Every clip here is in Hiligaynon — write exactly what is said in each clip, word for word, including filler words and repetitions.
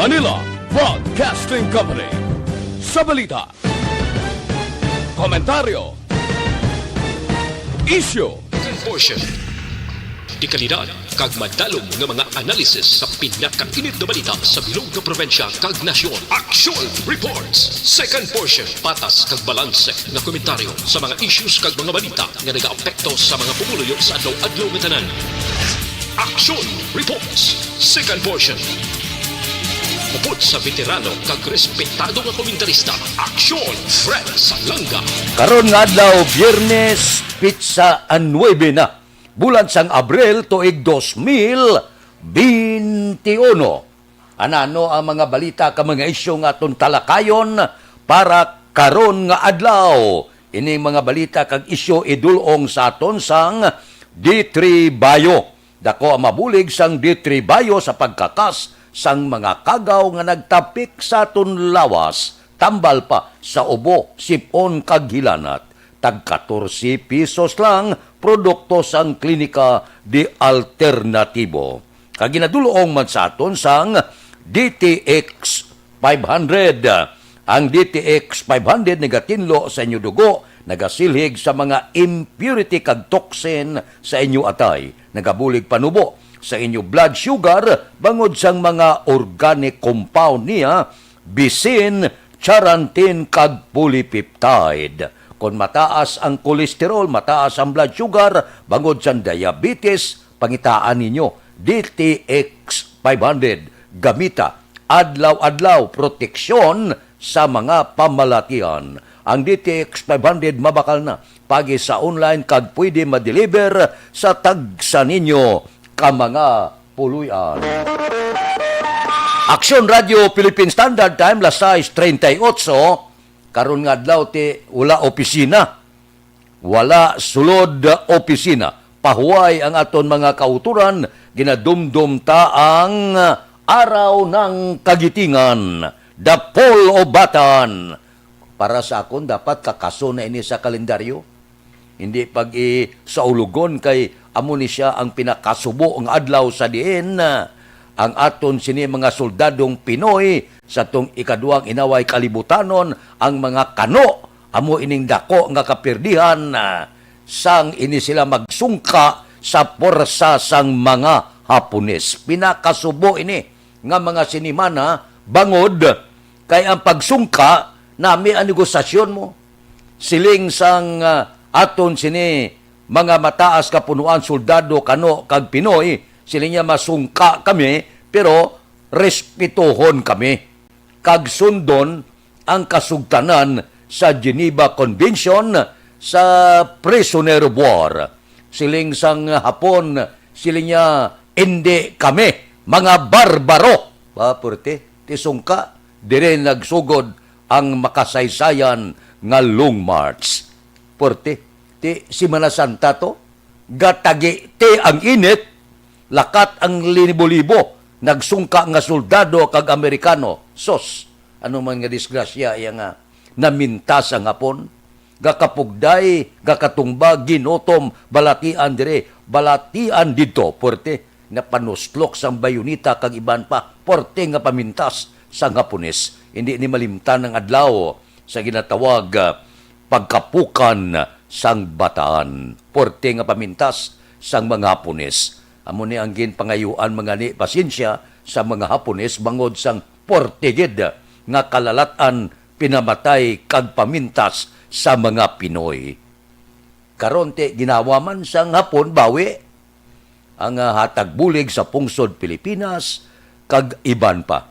Manila Broadcasting Company. Sa balita, komentaryo, isyu, portion, dekalidad, kag madalom nga mga analysis sa pinakainit nga balita sa bilog nga probinsya kag nasyon. Action Reports, second portion, patas kag balanse nga komentaryo sa mga issues kag mga balita nga nagaapekto sa mga pumuluyo sa adlaw-adlaw nga tanan. Action Reports, second portion. Upod sa veterano kag respetado nga komentarista, Action Fred Salanga. Karon nga adlaw, Biyernes, petsa nuebe na, bulan sang Abril, tuig dos mil benti uno. Anano ang mga balita kag mga isyu nga aton talakayon para karon nga adlaw? Ining mga balita kag isyu idul-ong sa aton sang D three Bio. Dako ang mabulig sang D three Bio sa pagkakas sang mga kagaw nga nagtapik sa aton lawas, tambal pa sa ubo, sip-on kag hilanat. Tag katorse pesos lang produkto sang Klinika de Alternatibo. Kag ginadul-ong man sa aton sang D T X five hundred. Ang D T X five hundred nagatinlo sa inyo dugo, nagasilhig sa mga impurity kag toxin sa inyo atay, nagabulig panubo sa inyo blood sugar bangod sang mga organic compound niya, bisin charantin kag polypeptide. Kon mataas ang cholesterol, mataas ang blood sugar bangod sang diabetes, pangitaan ninyo D T X five hundred. Gamita adlaw-adlaw, proteksyon sa mga pamalatian. Ang D T X five hundred mabakal na pagi sa online kag pwede ma-deliver sa tagsa ninyo ka mga puloy-an. Aksyon Radio Philippine Standard Time, las sais treinta y ocho. Karon nga adlaw, ti, wala opisina. Wala sulod opisina. Pahuway ang aton mga kautoran, ginadumdom ta ang Araw ng Kagitingan, the Poll of Batan. Para sa akon, dapat kakaso na ini sa kalendaryo. Hindi pag-i-, saulogon, kay amo ni sia ang pinakasubo nga adlaw sa diin, ah, ang aton sini mga soldadong Pinoy sa tong ikaduhang inaway kalibutanon, ang mga Kano, amo ining dako nga kapirdihan, ah, sang ini sila magsungka sa pwersa sang mga Hapones. Pinakasubo ini nga mga sinimana, bangod kay ang pagsungka nami ang negosasyon mo. Siling sang, ah, aton sini mga mataas ka punuan, soldado, Kano, kag Pinoy, siling niya, "Masungka kami, pero respetohon kami, kag sundon ang kasugtanan sa Geneva Convention sa Prisoner of War." Siling sang Hapon, siling niya, "Indi kami mga barbaro." Ba, purti, ti sungka, diri nagsugod ang makasaysayan nga Long March. Purti, ti Semana Santa to, gatagi ti ang init, lakat ang linibo-libo, nagsungka nga soldado kag Amerikano. Sus, ano man nga disgrasya iya nga namintas ang Hapon. Gakapugday, gakatumba, ginutom, balatian diri, balatian didto, puwerte, napanuslok sang bayoneta kag iban pa, puwerte nga pamintas sang Hapones. Hindi ni malimtan ang adlaw sa ginatawag, ah, pagkapukan sang bataan. Puwerte nga pamintas sang mga Hapones. Amo ni ang ginpangayuan mga ni, pasensya sa mga Hapones bangod sang puwerte gid nga kalalat-an, pinamatay kag pamintas sa mga Pinoy. Karon ti ginawa man sang Hapon bawi ang, ah, hatag bulig sa pungsod Pilipinas kag iban pa.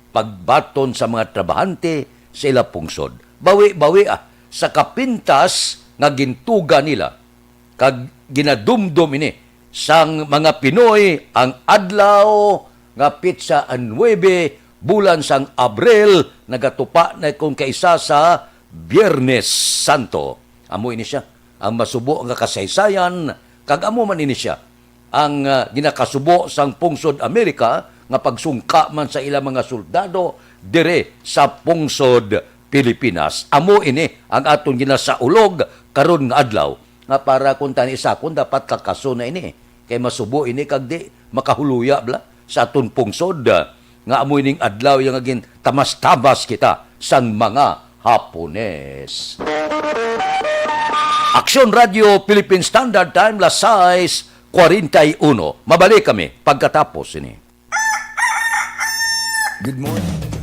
Pagbaton sa mga trabahante sa ila pungsod. Bawi-bawi, ah, sa kapintas nga gintuga nila kag ginadumdom ini sang mga Pinoy ang adlaw nga petsa nuebe, bulan sang Abril, nagatupa na kon kaisa sa Biyernes Santo. Amo ini sia ang masubo nga kasaysayan, kag amo man ini sia ang, ah, ginakasubo sang pungsod Amerika nga pagsungka man sa ila mga soldado diri sa pungsod Pilipinas. Amo ini ang aton ginasaulog karon nga adlaw, nga para kung tani sa akon dapat kakaso na ini, kay masubo ini kag di makahuluya bala sa aton pungsod. nga amo ining adlaw iya nga gintamas-tamas kita sang mga Hapones. Aksyon Radio Philippine Standard Time, las sais cuarenta y uno. Mabalik kami pagkatapos ini. Good morning.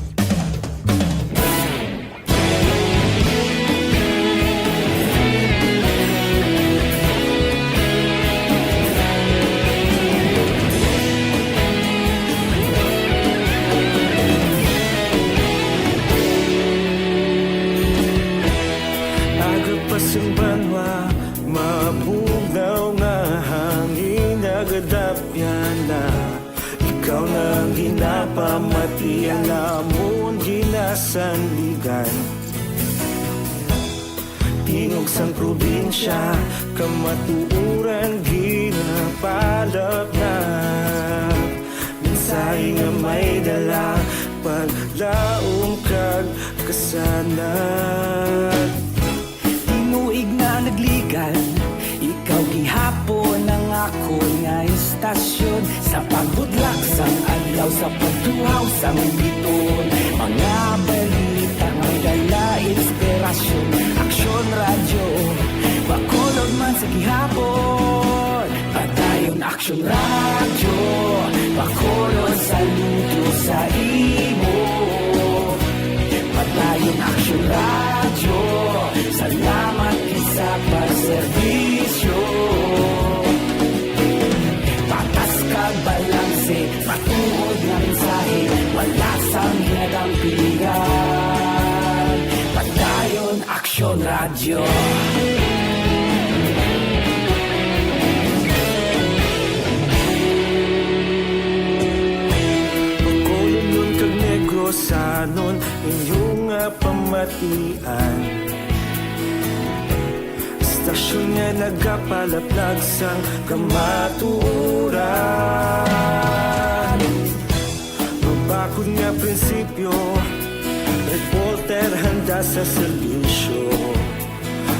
Aga pa sang banwa, mabugnaw nga hangin nagadapyan na. Ikaw na ang ginapamati, ang amon ginasandigan. Tingog sang probinsya, kamatuoran ginapalapnap. Mensahe nga may dala, paglaom kag kasanag. Tinuig na nagligal, ikaw gihapon ang akon nga istasyon. Sa pagbutlak sang adlaw, sa pagtuhaw sang biton, mga balita may dala inspirasyon. Aksyon Radyo, Bacolod man sa gihapon. Padayon Aksyon Radyo, Bacolod, saludo sa imo. Padayon Aksyon Radyo, salamat gid sa pagserbisyo. Patas kag balanse, matuod nga mensahe, wala sang ginadampigan. Padayon Aksyon Radyo. Bacolodnon kag Negrosanon, inyo nga pamatian. Istasyon nga nagapalaplag sang kamatuoran. Mabakod nga prinsipyo, reporter handa sa serbisyo.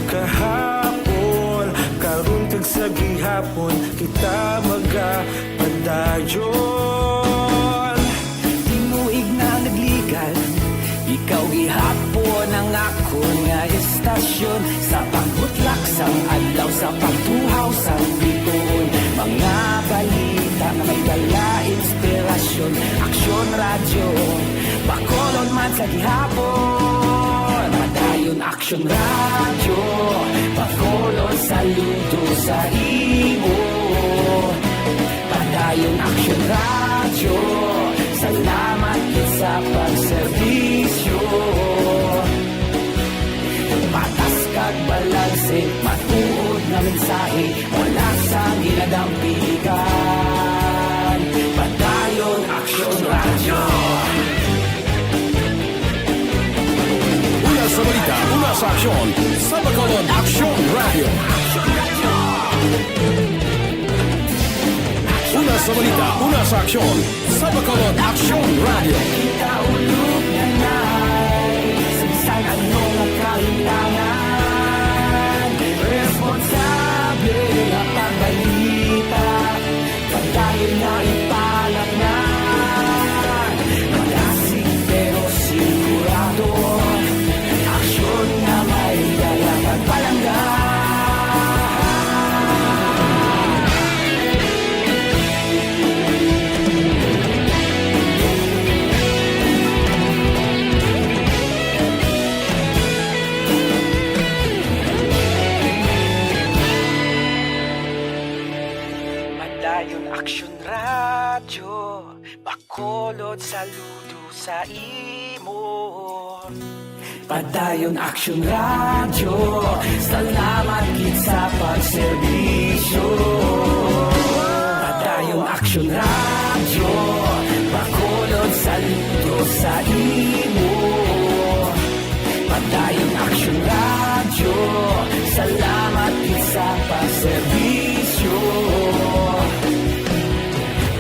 Kahapon, karon kag sa gihapon, kita magapadayon. Tinuig na nagligal, ikaw gihapon ang akon nga istasyon. Sa pagbutlak sang adlaw, sa pagtuhaw sang biton, mga balita nga may dala inspirasyon. Aksyon Radyo, Bacolod man sa gihapon. Padayon Aksyon Radyo, Bacolod, saludo sa imo. Padayon Aksyon Radyo, salamat gid sa pagserbisyo. Patas kag balanse, matuod nga mensahe, wala sang ginadampigan. Padayon Aksyon Radyo. Una sa balita, una sa aksyon, sa Bacolod Aksyon Radyo. Una sa balita, una sa aksyon, sa Bacolod Aksyon Radyo. Kita ulog na nai, sa bisan ano nga kahitangan, responsable nga pagbalita. Padayon na ipalaknag, malasig pero sigurado, aksyon nga may dala pagpalangga. Padayon Aksyon Radyo, Bacolod, saludo sa imo. Padayon Aksyon Radyo, salamat gid sa pagserbisyo. Padayon Aksyon Radyo, Bacolod, saludo sa imo. Padayon Aksyon Radyo, salamat gid sa pagserbisyo.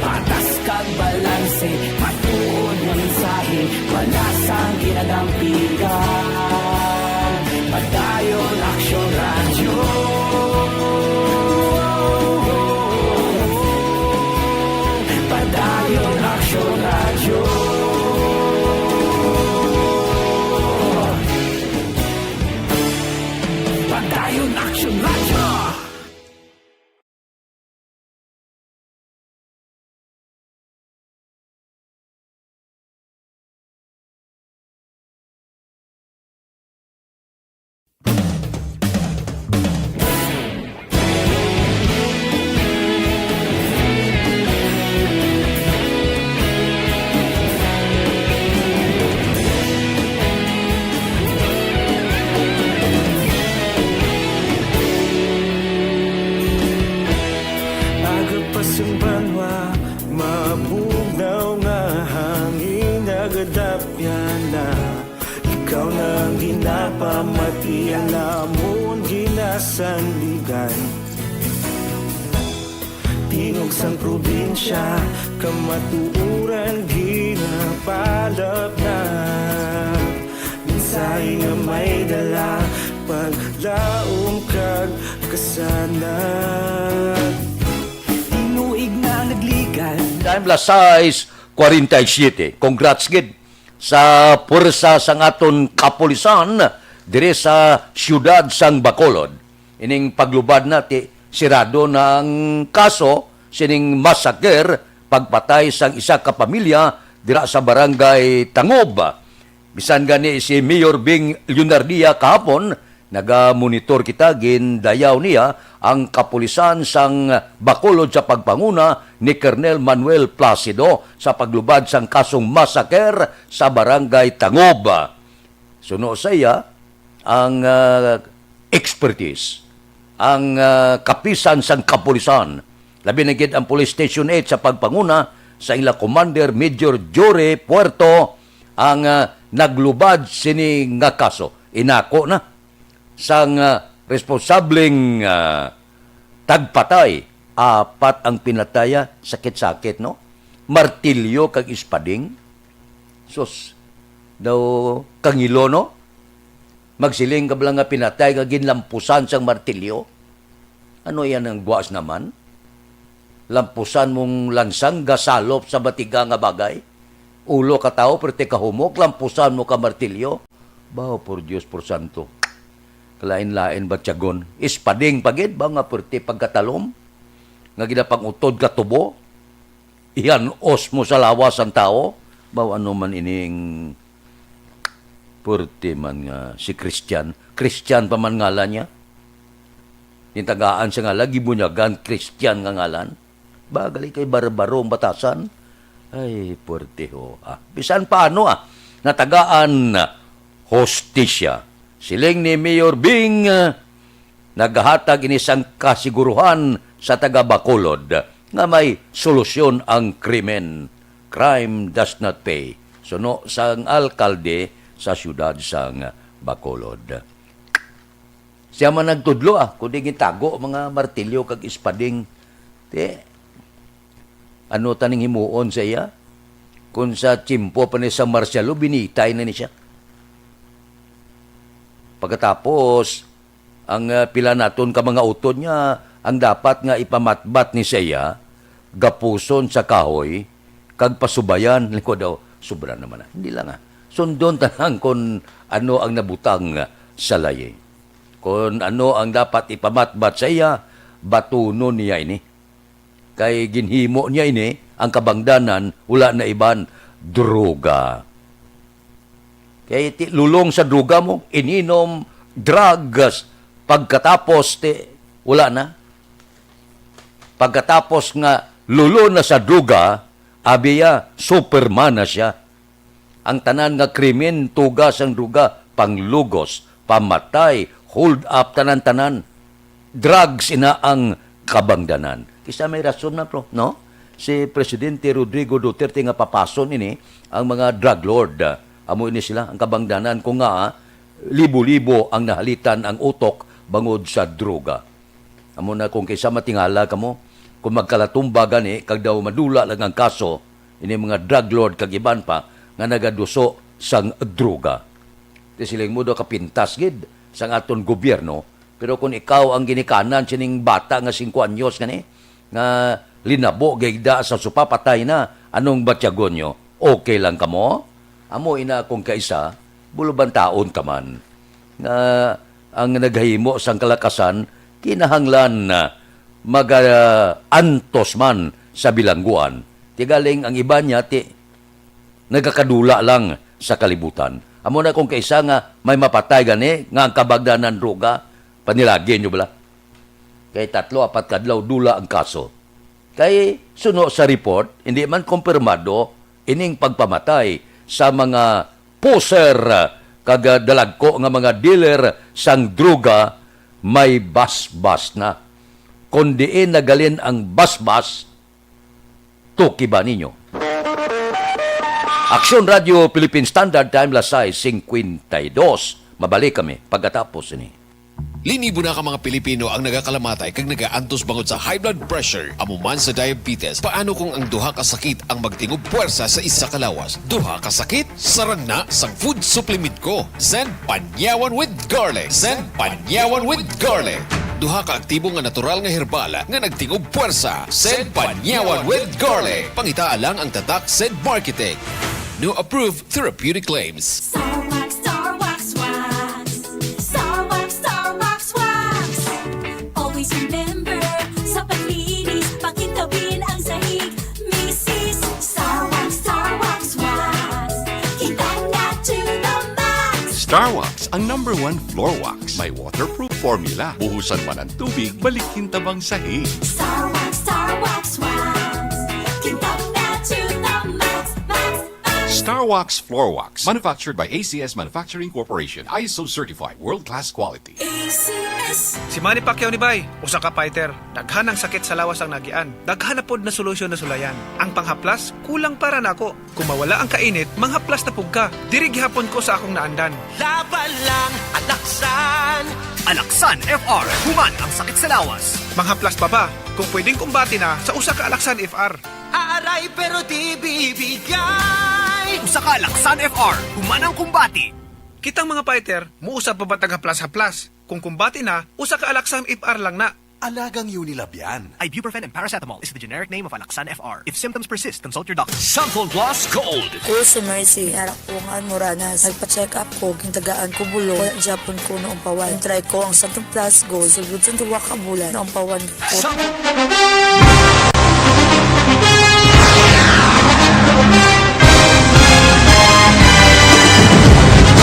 Patas kag balanse, matuod nga mensahe, wala sang ginadampigan. Padayon Aksyon Radyo. Padayon Aksyon Radyo. Sang banwa, mabugnaw nga hangin nagadapya na. Ikaw na ang ginapamati, ang amon ginasandigan. Tingog sang probinsya, kamatuoran ginapalapnat. Mensahe nga may dala, paglaom kag kasanag. Tinuig na ang nagligan. Time, las sais cuarenta y siete. Congrats gid sa puwersa sang aton kapulisan diri sa siyudad sang Bacolod. Ining paglubad na ti sirado na ang kaso sining massacre, pagpatay sang isa ka pamilya dira sa Barangay Tangob. Bisan gani si Mayor Bing Leonardia kahapon, nagamonitor kita, gindayaw niya ang kapulisan sang Bacolod sa pagpanguna ni Colonel Manuel Placido sa paglubad sang kasong massacre sa Barangay Tangob. Suno sa iya, ang, ah, expertise, ang, ah, kapisan sang kapulisan, labi na gid ang Police Station eight sa pagpanguna sa ila Commander Major Jory Puerto, ang, ah, naglubad sini nga kaso. Inako na sang, ah, responsableng, ah, tagpatay, apat ang pinataya, sakit-sakit, no? Martilyo kag espading. Sus, daw kangilo, no? Magsiling ka bala nga pinatay nga ginlampusan sang martilyo? Ano yan ang buas naman? Lampusan mong lansang gasalop sa batiga nga bagay? Ulo ka tawo, pero ti kahumok, lampusan mo ka martilyo? Bao, por Dios, por santo. Kalain-lain batyagon. Espading pa gid ba nga perti pagkatalom? Nga ginapangutod ka tubo? Ihanos mo sa lawas ang tawo? Bao, ano man ining perti man nga si Christian? Christian pa man ngalan niya? Yung tagaan sa ngalan, gibunyagan, Christian nga ngalan? Ba, gali kay barbaro ang batasan. Ay, puwerte ho, ah. Bisan paano, ah, natagaan hostisya. Siling ni Mayor Bing, ah, naghatag ini sang kasiguruhan sa taga Bacolod nga may solusyon ang krimen. Crime does not pay. Suno sang alkalde sa siyudad sang Bacolod. Siya man nagtudlo, ah, kundi gintago mga martilyo kag espading. Ti, ano taning himuon sa iya? Kung sa tiyempo pa ni San Marcialo, binitay na ni siya. Pagkatapos, ang, ah, pila naton ka mga utod niya, ang dapat nga ipamatbat ni sa iya, gapuson sa kahoy, kag pasubayan. Lingkod daw, sobra naman na. Hindi lang, ah. Sundon tanan kon ano ang nabutang, ah, sa layi. Kon ano ang dapat ipamatbat sa iya, batunon niya ini. Kay ginhimo niya ini, ang kabangdanan, wala na iban, droga. Kay ti, lulong sa droga mo, ininom, drugs, pagkatapos, ti, wala na. Pagkatapos nga lulo na sa droga, abi ya, Superman na siya. Ang tanan nga krimen, tuga sang droga, panglugos, pamatay, hold up, tanan-tanan. Drugs ina ang kabangdanan. Kisa may rason na, bro, no? Si Presidente Rodrigo Duterte nga papason ini ang mga drug lord. Amo ini sila ang kabangdanan, kung nga, ah, libo-libo ang nahalitan ang utok bangod sa droga. Amo na kung kaysa matingala kamo, kung magkalatumba gani kag daw madula lang ang kaso, ini mga drug lord kag iban pa nga nagaduso sang droga. Ti siling mo daw kapintas gid sang aton gobyerno, pero kung ikaw ang ginikanan sining bata nga singko anyos gani, nga linabo gayda sa supa, patay na, anong batyagon nyo? Okay lang kamo? Amo ina kung kaisa, bulubantaon ka man. Nga ang naghimo sang kalakasan, kinahanglan na mag-antos man sa bilangguan. Ti galing ang iba niya, ti nagakadula lang sa kalibutan. Amo na kung kaisa nga may mapatay gani nga ang kabagdanan droga, panilagi nyo bala? Kay tatlo, apat kadlaw dula ang kaso. Kay suno sa report, hindi man kumpirmado ining pagpamatay sa mga poser kag dalagko nga mga dealer sang droga may basbas na. Kon diin nagalin ang basbas, Tuki ba ninyo? Aksyon Radio Philippine Standard Time, las sais cincuenta y dos. Mabalik kami pagkatapos ini. Linibo na ka mga Pilipino ang nagakalamatay kag nagaantos bangod sa high blood pressure, amo man sa diabetes. Paano kung ang duha ka sakit ang magtingob puwersa sa isa ka lawas? Duha ka sakit? Sarang na sang food supplement ko. Send Panyawan with Garlic. Send Panyawan with Garlic. Duha ka aktibo nga natural nga herbal nga nagtingob puwersa. Send Panyawan with Garlic. Pangitaa lang ang tatak Send Marketing. No approved therapeutic claims. Star Wax, Star Wax Wax. Star Wax, Star Wax Wax. Always remember, sa paglinis, pakitawin ang sahig. Misis, Star Wax, Star Wax Wax. Kita na to the max. Star Wax, ang number one floor wax. May waterproof formula. Buhusan man ang tubig, balikin tabang sahig. Star Wax, Star Wax Wax. Kita na to the max, max, max. Star Wax Floor Wax, manufactured by A C S Manufacturing Corporation, I S O certified, world-class quality. A C S. Si Manny Pacquiao ni bay, usa ka fighter. Daghan ang sakit sa lawas ang nagian. Daghan na pod na solusyon na sulayan. Ang panghaplas, kulang para nako. Kung mawala ang kainit, manghaplas na pud ka. Diri gihapon ko sa akong naandan. Laban lang, Alaksan. Alaksan F R, human ang sakit sa lawas. Manghaplas pa ba? Kung pwedeng kumbati na sa usa ka Alaksan F R. Aaray, pero di bibigay. Usa ka Alaksan F R, human ang kumbati. Kitang mga fighter, muusab pa ba tag haplas-haplas? Kung kumbati na, usa ka Alaksan F R lang na. Alagang Unilab yan. Ibuprofen and paracetamol is the generic name of Alaxan F R. If symptoms persist, consult your doctor. Sample Plus Gold. Ako si Mercy. Anak ko nga muranas. Nagpa-check up ko, gintagaan ko bulong. Wala gyapon ko naumpawan. Try ko ang Sample Plus Gold. Sulod sang duha ka bulan, naumpawan ko. Sam-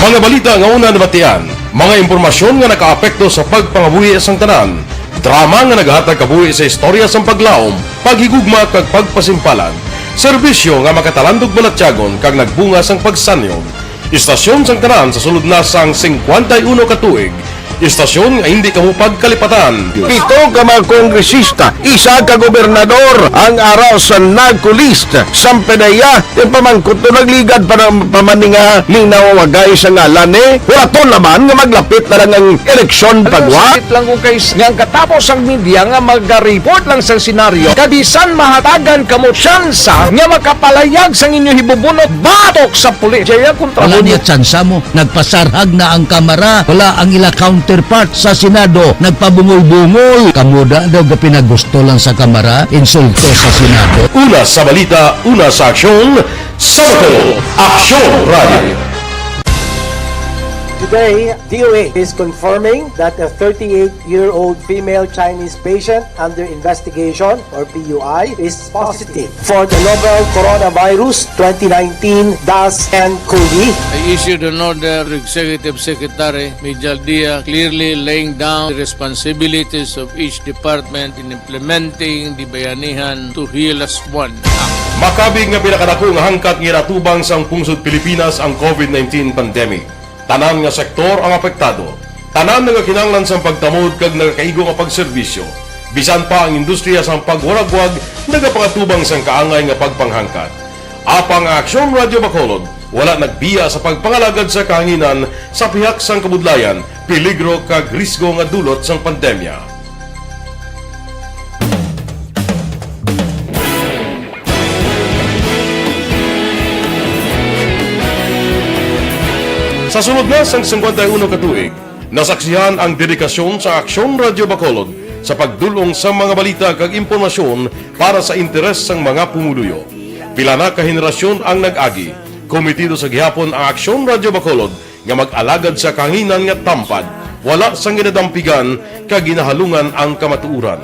Mga balita nga una nabatian, mga impormasyon nga nakaapekto sa pagpangabuhi sang tanan, drama nga naghatag kabuhi sa istorya sang paglaom, paghigugma kag pagpasimpalan, serbisyo nga makatalandog balatyagon kag nagbunga sang pagsanyon. Istasyon sang tanan sa sulod na sang singkwenta y uno ka tuig, istasyon nga hindi kamo pagkalipatan. Pito ka mga kongresista, isa ka gobernador, ang ara sa NAGCOLEST, sang PDEA, yung pamangkot to nagligad pa ng pamaninga, linaw wagay sa ngalan eh. Wala to naman nga maglapit na lang ang eleksyon. Ano, pagwa? Sakit lang kung kay s-, nga ang katapos ang media nga maga-report lang sa senaryo, kabisan mahatagan kamo tsansa nga makapalayag sang inyo hibubunot batok sa pulis. Jaya kontra. Wala mo niya tsansa mo. Nagpasarhag na ang Kamara. Wala ang ila counterpart sa Senado. Nagpabungol-bungol. Kamo da daw gapinagusto lang sa Kamara, insulto sa Senado. Una sa balita, una sa aksyon, sa Bacolod, Aksyon Radio. Today, D O A is confirming that a thirty-eight-year-old female Chinese patient under investigation, or P U I, is positive for the novel coronavirus twenty nineteen dash N COVID. I issued an order to Executive Secretary Mijal Dia, clearly laying down the responsibilities of each department in implementing the Bayanihan to Heal Us One Act. Makabig nga pinakadako nga hangkat nga ginatubang sang pungsod Pilipinas ang COVID nineteen pandemic. Tanan nga sektor ang apektado. Tanan nagakinahanglan sang pagtamod kag nagakaigo nga pagserbisyo. Bisan pa ang industriya sang pagwaragwag nagapangatubang sang kaangay nga pagpanghangkat. Apang ang Aksyon Radio Bacolod wala nagbiya sa pagpangalagad sa kahanginan sa pihak sang kabudlayan, peligro kag risgo nga dulot sang pandemya. Sa sulod na sang singkwenta y uno ka tuig, nasaksihan ang dedikasyon sa Aksyon Radio Bacolod sa pagdul-ong sa mga balita kag impormasyon para sa interes sang mga pumuluyo. Pila na ka henerasyon ang nag-agi. Komitido sa gihapon ang Aksyon Radio Bacolod nga mag-alagad sa kahanginan nga tampad, wala sang ginadampigan kag ginahalungan ang kamatuoran.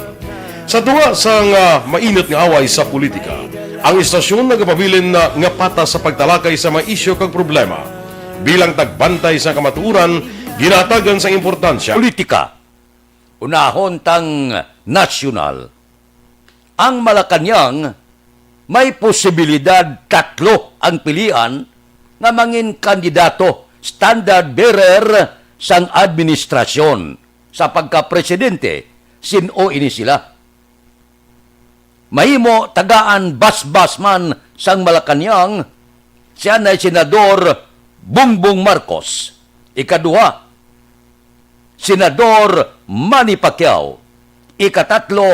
Sa tunga sang, ah, mainit nga away sa politika, ang istasyon nagapabilin na nga patas sa pagtalakay sa mga isyu kag problema. Bilang tagbantay sa kamatuoran, ginahatagan sang importansya. Politika, unahon tang nasyonal. Ang Malacañang may posibilidad tatlo ang pilian nga mangin kandidato, standard bearer sang administrasyon sa pagkapresidente, sin-o ini sila. Mahimo tagaan basbas man sang Malacañang si anay Senador Bongbong Marcos. Ikaduha, Senador Manny Pacquiao. Ikatatlo,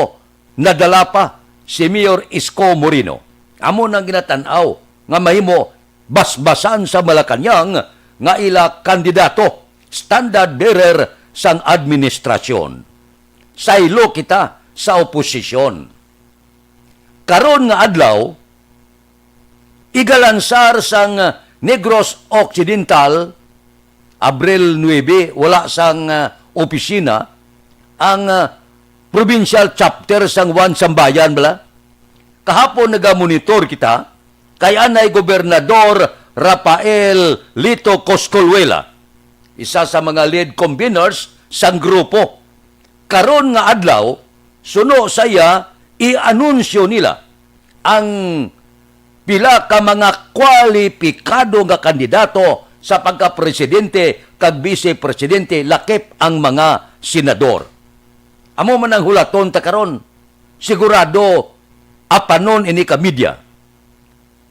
nadala pa si Mayor Isko Moreno. Amo nang ginatan-aw nga mahimo basbasan sa Malacañang nga ila kandidato, standard bearer sang administrasyon. Saylo kita sa oposisyon. Karon nga adlaw, igalansar sang Negros Occidental, Abril nuebe, wala sang, ah, opisina ang, ah, provincial chapter sang One Sambayan bala. Kahapon nagamonitor kita kay anay Gobernador Rafael Lito Coscolluela, isa sa mga lead conveners sang grupo. Karon nga adlaw, suno sa iya, i-anunsyo nila ang pila ka mga kwalipikado nga kandidato sa pagkapresidente kag bise-presidente, lakip ang mga senador. Amo man ang hulaton ta karon. Sigurado, apanon ini ka media.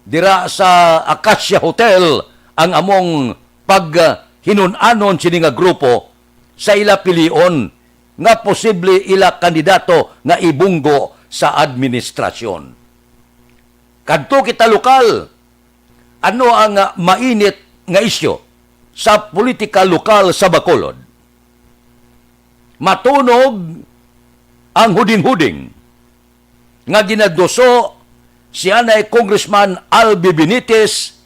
Dira sa Acacia Hotel ang among paghinun-anon sini nga grupo sa ila pilion nga posible ila kandidato nga ibunggo sa administrasyon. Kadto kita lokal, ano ang, ah, mainit nga isyu sa politika lokal sa Bacolod? Matunog ang huding-huding nga ginaduso si anay Congressman Albi Benitez,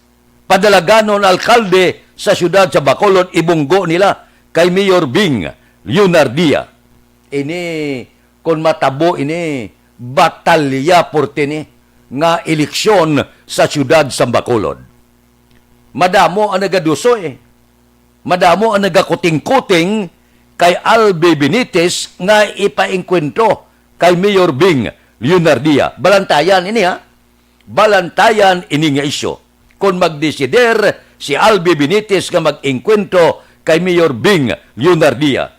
padalaganon alkalde sa siyudad sa Bacolod, ibunggo nila kay Mayor Bing Leonardia. Ini, kon matabo ini, batalya porte ni nga eleksyon sa siyudad sa Bacolod. Madamo ang nagaduso, eh. Madamo ang nagakuting-kuting kay Albi Benitez nga ipaengkwentro kay Mayor Bing Leonardia. Balantayan ini, ha? Balantayan ini nga isyu. Kon magdesider si Albi Benitez nga mag-engkwentro kay Mayor Bing Leonardia,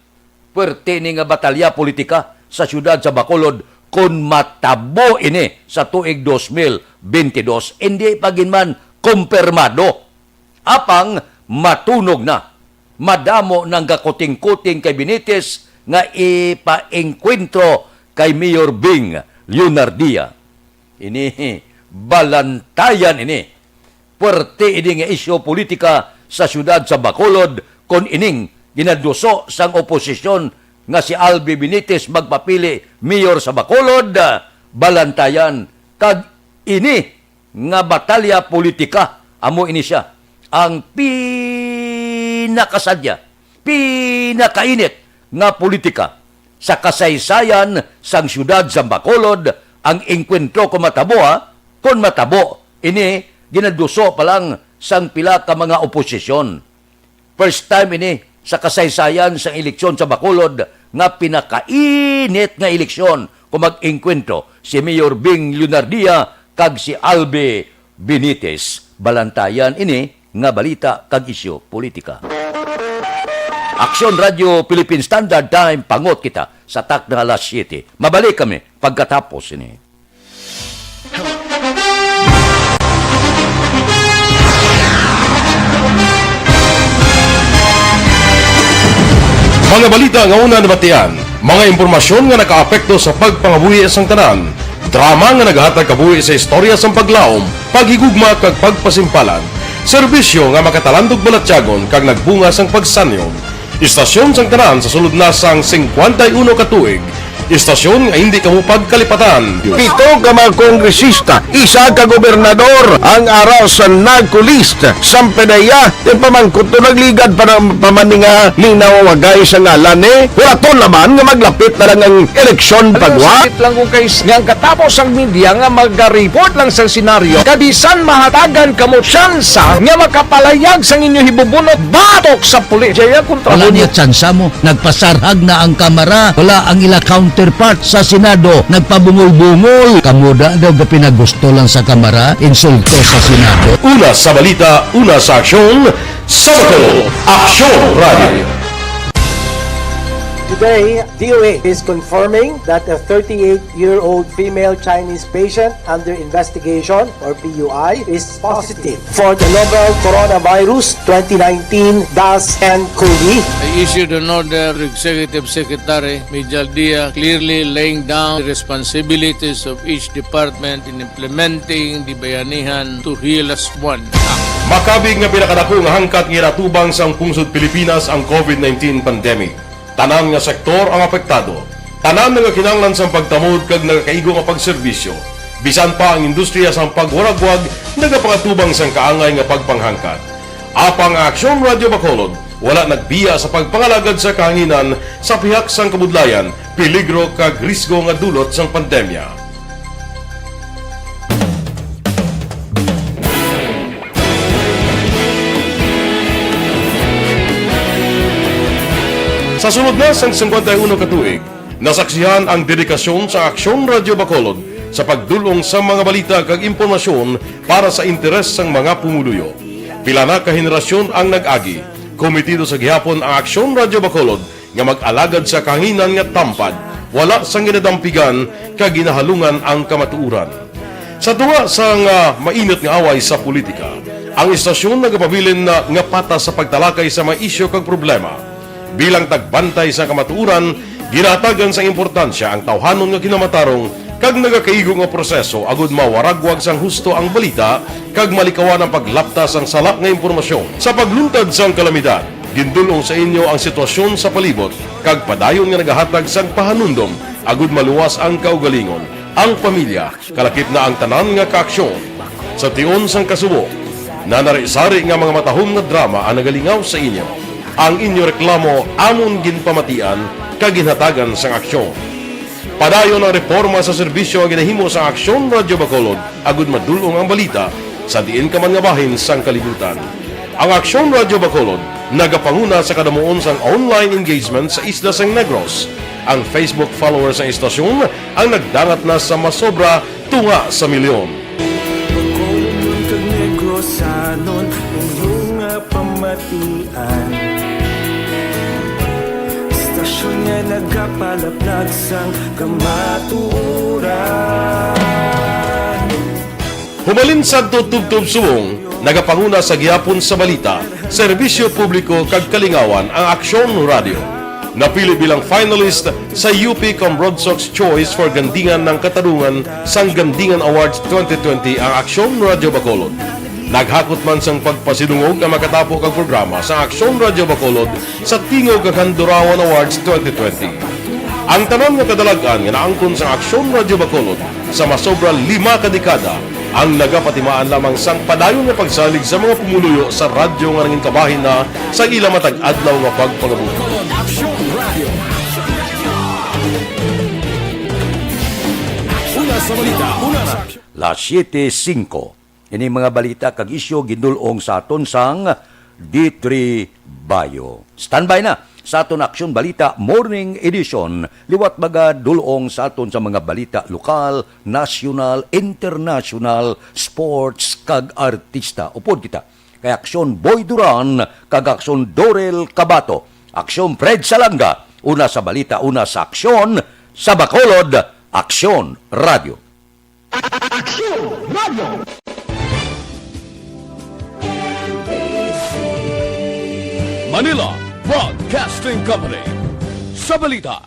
puwerte ini nga batalya politika sa siyudad sa Bacolod kon matabo ini sa tuig dos mil bentidós. Hindi pa gid man kumpirmado. Apang matunog na, madamo nang gakuting-kuting kay Benitez nga ipaengkwentro kay Mayor Bing Leonardia. Ini, balantayan ini. Puwerte ini nga isyu politika sa siyudad sa Bacolod kon ining ginaduso sang oposisyon nga si Albi Benitez magpapili mayor sa Bacolod, balantayan, kag ini nga batalya politika, amo ini sia ang pinakasadya, pinakainit nga politika sa kasaysayan sang siyudad sa Bacolod. Ang engkwentro kon matabo, ha, kon matabo, ini ginaduso pa lang sang pila ka mga oposisyon. First time ini sa kasaysayan sang eleksyon sa Bacolod nga pinakainit nga eleksyon kung mag-engkwentro si Mayor Bing Leonardia kag si Albi Benitez. Balantayan ini nga balita kag isyu politika. Aksyon Radio Philippine Standard Time, pangot kita sa takna alas siyete. Mabalik kami pagkatapos ini. Mga balita nga una nabatian, mga impormasyon nga nakaapekto sa pagpangabuhi sang tanan, drama nga naghatag kabuhi sa istorya sang paglaom, paghigugma kag pagpasimpalan, serbisyo nga makatalandog balatyagon kag nagbunga sang pagsanyo. Istasyon sang tanan sa sulod na sang singkwenta y uno ka tuig. Istasyon nga hindi kamo pagkalipatan. Pito ka mga kongresista, isa ka gobernador ang ara sa NAGCO list. Sampe na iya, ti pamangkot to nagligad pa na, pa man ni nga minaw wagay sa ngalan ni. Hulaton naman nga maglapit na lang ang eleksyon pagwa. Sakit lang kung kay nga ang katapos ang media nga magariport lang sa senaryo. Kabisan mahatagan kamo tsansa nga makapalayag sang inyo hibubunot batok sa pulis. Jaya kontra Wala mo niya tsansa mo. Nagpasarhag na ang Kamara. Wala ang ila counterpart sa Senado. Nagpabungol-bungol. Kamo da daw gapinagusto lang sa Kamara. Insulto sa Senado. Una sa balita, una sa aksyon, sa Bacolod, Aksyon Radio. Today, D O H is confirming that a thirty-eight-year-old female Chinese patient under investigation, or P U I, is positive for the novel coronavirus twenty nineteen dash N cov. I issued an order to Executive Secretary Mijal Dia, clearly laying down the responsibilities of each department in implementing the Bayanihan to Heal As One Act. Makabig nga pinakadako nga hangkat nga ginatubang sang pungsod Pilipinas ang covid nineteen pandemic. Tanan nga sektor ang apektado. Tanan nga kinahanglan sang pagtamod kag nagakaigo nga pagserbisyo. Bisan pa ang industriya sang pagwaragwag nagapangatubang sang kaangay nga pagpanghangkat. Apang ang Aksyon Radyo Bacolod wala nagbiya sa pagpangalagad sa kahanginan sa pihak sang kabudlayan, peligro kag risgo nga dulot sang pandemya. Sa sulod na sang singkwenta y uno ka tuig, nasaksihan ang dedikasyon sa Aksyon Radyo Bacolod sa pagdul-ong sa mga balita kag impormasyon para sa interes sang mga pumuluyo. Pila na ka henerasyon ang nag-agi. Komitido sa gihapon ang Aksyon Radyo Bacolod nga mag-alagad sa kahanginan nga tampad, wala sang ginadampigan kag ginahalungan ang kamatuoran. Sa tunga sang, ah, mainit nga away sa politika, ang istasyon nagapabilin na nga patas sa pagtalakay sa mga isyu kag problema. Bilang tagbantay sa kamatuoran, ginahatagan sang importansya ang tawhanon nga kinamatarong kag nagakaigo nga proseso agud mawaragwag sang husto ang balita kag malikawan ang paglapta sang sala nga impormasyon. Sa pagluntad sang kalamidad, gindul-ong sa inyo ang sitwasyon sa palibot kag padayon nga nagahatag sang pahanumdom agud maluwas ang kaugalingon, ang pamilya, kalakip na ang tanan nga kaaksyon. Sa tion sang kasubo, nanari-sari nga mga matahom nga drama ang nagalingaw sa inyo. Ang inyo reklamo amon ginpamatian kag ginhatagan sang aksyon. Padayon ang reporma sa serbisyo nga ginahimo sang Aksyon Radyo Bacolod agud madul-ong ang balita sa diin ka man nga bahin sang kalibutan. Ang Aksyon Radyo Bacolod nagapanguna sa kadamuon sang online engagement sa isla sang Negros. Ang Facebook followers sang istasyon ang nagdangat na sa masobra tunga sa milyon. Bacolodnon kag Negrosanon, inyo nga pamatian. Istasyon nga nagapalaplag sang kamatuoran. Humalin sadto tubtob subong, nagapanguna sa gihapon sa balita, serbisyo publiko kag kalingawan ang Aksyon Radyo. Napili bilang finalist sa U P Cambronsox Choice for Gandingan ng Katarungan sang Gandingan Awards twenty twenty ang Aksyon Radyo Bacolod. Naghakot man sang pagpasidungog ang makatapo kag programa sa Aksyon Radyo Bacolod sa Tingog kag Handurawan Awards twenty twenty. Ang tanan nga kadalag-an nga naangkon sang Aksyon Radyo Bacolod sa masobra lima ka dekada ang nagapatimaan lamang sang padayon nga pagsalig sa mga pumuluyo sa radyo nga nangin kabahin na sa ila matag adlaw nga pagpangabuhi. Una sa balita, una sa Las siete cinco. Ini mga balita kag isyu gindul-ong sa aton sang D three Bayo. Standby na sa aton Aksyon Balita Morning Edition. Liwat magadul-ong sa aton sa mga balita lokal, nasyonal, internasyonal, sports, kag artista. Upod kita kay Aksyon Boy Duran kag Aksyon Dorel Cabato. Aksyon Fred Salanga, una sa balita, una sa aksyon, sa Bacolod, Aksyon Radio. Aksyon Radio. Manila Broadcasting Company. Sa balita,